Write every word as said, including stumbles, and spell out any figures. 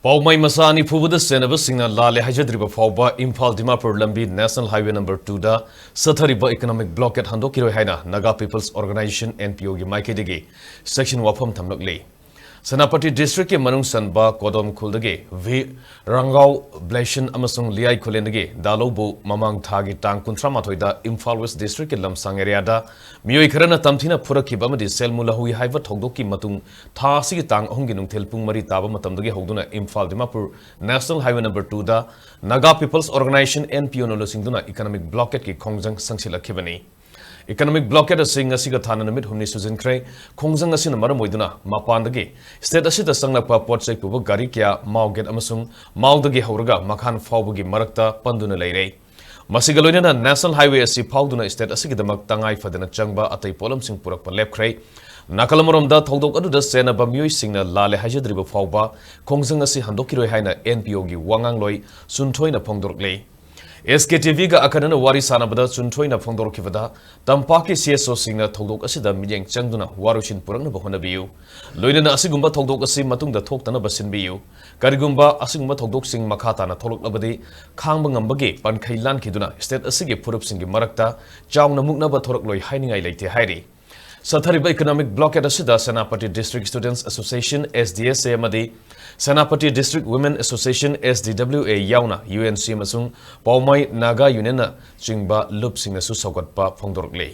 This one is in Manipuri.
ꯄꯥꯎꯃꯩ ꯃꯆꯥ ꯑꯅꯤ ꯐꯨꯕꯗ ꯆꯦꯟꯅꯕꯁꯤꯡꯅ ꯂꯥꯜꯂꯦ ꯍꯥꯏꯖꯗ꯭ꯔꯤꯕ ꯐꯥꯎꯕ ꯏꯝꯐꯥꯜ ꯗꯤꯃꯥꯄꯨꯔ ꯂꯝꯕꯤ National Highway number two ꯗ ꯆꯠꯊꯔꯤꯕ economic blockade ꯍꯟꯗꯣꯛꯈꯤꯔꯣꯏ ꯍꯥꯏꯅ Naga People's Organisation, N P O ꯒꯤ ꯃꯥꯏꯀꯩꯗꯒꯤ ꯆꯦꯛꯁꯤꯟ ꯋꯥꯐꯝ ꯊꯝꯂꯛꯂꯤ꯫ ꯁꯦꯅꯥꯄꯇꯤ district ꯀꯤ ꯃꯅꯨꯡ ꯆꯟꯕ ꯀꯣꯗꯣꯝ ꯈꯨꯜꯗꯒꯤ ꯚꯤ ꯔꯥꯡꯒꯥꯎ ꯕ꯭ꯂꯦꯁꯟ ꯑꯃꯁꯨꯡ ꯂꯤꯌꯥꯏ ꯈꯨꯂꯦꯟꯗꯒꯤ ꯗꯥꯂꯧꯕꯨ ꯃꯃꯥꯡ ꯊꯥꯒꯤ ꯇꯥꯡ ꯀꯨꯟꯊ꯭ꯔꯥ ꯃꯥꯊꯣꯏꯗ ꯏꯝꯐꯥꯜ West district ꯀꯤ ꯂꯝꯁꯥꯡ area ꯗ ꯃꯤꯑꯣꯏ ꯈꯔꯅ ꯇꯝꯊꯤꯅ ꯐꯨꯔꯛꯈꯤꯕ ꯑꯃꯗꯤ ꯁꯦꯜ ꯃꯨꯜꯍꯧꯏ ꯍꯥꯏꯕ ꯊꯧꯗꯣꯛꯀꯤ ꯃꯇꯨꯡ ꯊꯥ ꯑꯁꯤꯒꯤ ꯇꯥꯡ ꯑꯍꯨꯝꯒꯤ ꯅꯨꯡꯊꯤꯜ ꯄꯨꯡ ꯃꯔꯤ ꯇꯥꯕ ꯃꯇꯝꯗꯒꯤ ꯍꯧꯗꯨꯅ Imphal Dimapur National Highway number two ꯗ Naga People's Organisation, N P O ꯅ ꯂꯨꯆꯤꯡꯗꯨꯅ economic blockade ꯀꯤ ꯈꯣꯡꯖꯪ ꯁꯪꯁꯤꯜꯂꯛꯈꯤꯕꯅꯤ꯫ Economic blockade ꯑꯁꯤ ꯉꯁꯤꯒ ꯊꯥꯅ ꯅꯨꯃꯤꯠ ꯍꯨꯝꯅꯤ ꯁꯨꯖꯤꯟꯈ꯭ꯔꯦ꯫ ꯈꯣꯡꯖꯪ ꯑꯁꯤꯅ ꯃꯔꯝ ꯑꯣꯏꯗꯨꯅ ꯃꯄꯥꯟꯗꯒꯤ state ꯑꯁꯤꯗ ꯆꯪꯂꯛꯄ ꯄꯣꯠ ꯆꯩ ꯄꯨꯕ ꯒꯥꯔꯤ ꯀꯌꯥ ꯃꯥꯎꯒꯦꯠ ꯑꯃꯁꯨꯡ ꯃꯥꯎꯗꯒꯤ ꯍꯧꯔꯒ ꯃꯈꯥꯟ ꯐꯥꯎꯕꯒꯤ ꯃꯔꯛꯇ ꯄꯟꯗꯨꯅ ꯂꯩꯔꯦ꯫ ꯃꯁꯤꯒ ꯂꯣꯏꯅꯅ National Highway ꯑꯁꯤ ꯐꯥꯎꯗꯨꯅ state ꯑꯁꯤꯒꯤꯗꯃꯛ ꯇꯉꯥꯏ ꯐꯗꯅ ꯆꯪꯕ ꯑꯇꯩ ꯄꯣꯠꯂꯝꯁꯤꯡ ꯄꯨꯔꯛꯄ ꯂꯦꯞꯈ꯭ꯔꯦ꯫ ꯅꯥꯀꯜ ꯑꯃꯔꯣꯝꯗ ꯊꯧꯗꯣꯛ ꯑꯗꯨꯗ ꯆꯦꯟꯅꯕ ꯃꯤꯑꯣꯏꯁꯤꯡꯅ ꯂꯥꯜꯂꯦ ꯍꯥꯏꯖꯗ꯭ꯔꯤꯕ ꯐꯥꯎꯕ ꯈꯣꯡꯖꯪ ꯑꯁꯤ ꯍꯟꯗꯣꯛꯈꯤꯔꯣꯏ ꯍꯥꯏꯅ N P O ꯒꯤ ꯋꯥ ꯉꯥꯡꯂꯣꯏ ꯆꯨꯟꯊꯣꯏꯅ ꯐꯣꯡꯗꯣꯔꯛꯂꯤ꯫ S K T V ꯒ ꯑꯈꯟꯅꯅ ꯋꯥꯔꯤ ꯁꯥꯟꯅꯕꯗ ꯆꯨꯟꯊꯣꯏꯅ ꯐꯣꯡꯗꯣꯔꯛꯈꯤꯕꯗ, ꯇꯝꯄꯥꯛꯀꯤ C S O ꯁꯤꯡꯅ ꯊꯧꯗꯣꯛ ꯑꯁꯤꯗ ꯃꯤꯠꯌꯦꯡ ꯆꯪꯗꯨꯅ ꯋꯥꯔꯣꯏꯁꯤꯟ ꯄꯨꯔꯛꯅꯕ ꯍꯣꯠꯅꯕꯤꯌꯨ꯫ ꯂꯣꯏꯅꯅ ꯑꯁꯤꯒꯨꯝꯕ ꯊꯧꯗꯣꯛ ꯑꯁꯤ ꯃꯇꯨꯡꯗ ꯊꯣꯛꯇꯅꯕ ꯁꯤꯟꯕꯤꯌꯨ꯫ ꯀꯔꯤꯒꯨꯝꯕ ꯑꯁꯤꯒꯨꯝꯕ ꯊꯧꯗꯣꯛꯁꯤꯡ ꯃꯈꯥ ꯇꯥꯅ ꯊꯣꯛꯂꯛꯂꯕꯗꯤ, ꯈꯥꯡꯕ ꯉꯝꯕꯒꯤ ꯄꯟꯈꯩ ꯂꯥꯟꯈꯤꯗꯨꯅ state ꯑꯁꯤꯒꯤ ꯐꯨꯔꯨꯞꯁꯤꯡꯒꯤ ꯃꯔꯛꯇ ꯆꯥꯎꯅ ꯃꯨꯛꯅꯕ ꯊꯣꯔꯛꯂꯣꯏ ꯍꯥꯏꯅꯤꯡꯉꯥꯏ ꯂꯩꯇꯦ ꯍꯥꯏꯔꯤ꯫ ꯆꯠꯊꯔꯤꯕ economic blockade ꯑꯁꯤꯗ Senapati District Students Association, S D S A, ꯑꯃꯗꯤ Senapati District Women Association, S D W A, ꯌꯥꯎꯅ U N C ꯑꯃꯁꯨꯡ ꯄꯥꯎꯃꯩ Naga Union ꯅ ꯆꯤꯡꯕ ꯂꯨꯞꯁꯤꯡꯅꯁꯨ ꯁꯧꯒꯠꯄ ꯐꯣꯡꯗꯣꯔꯛꯂꯤ꯫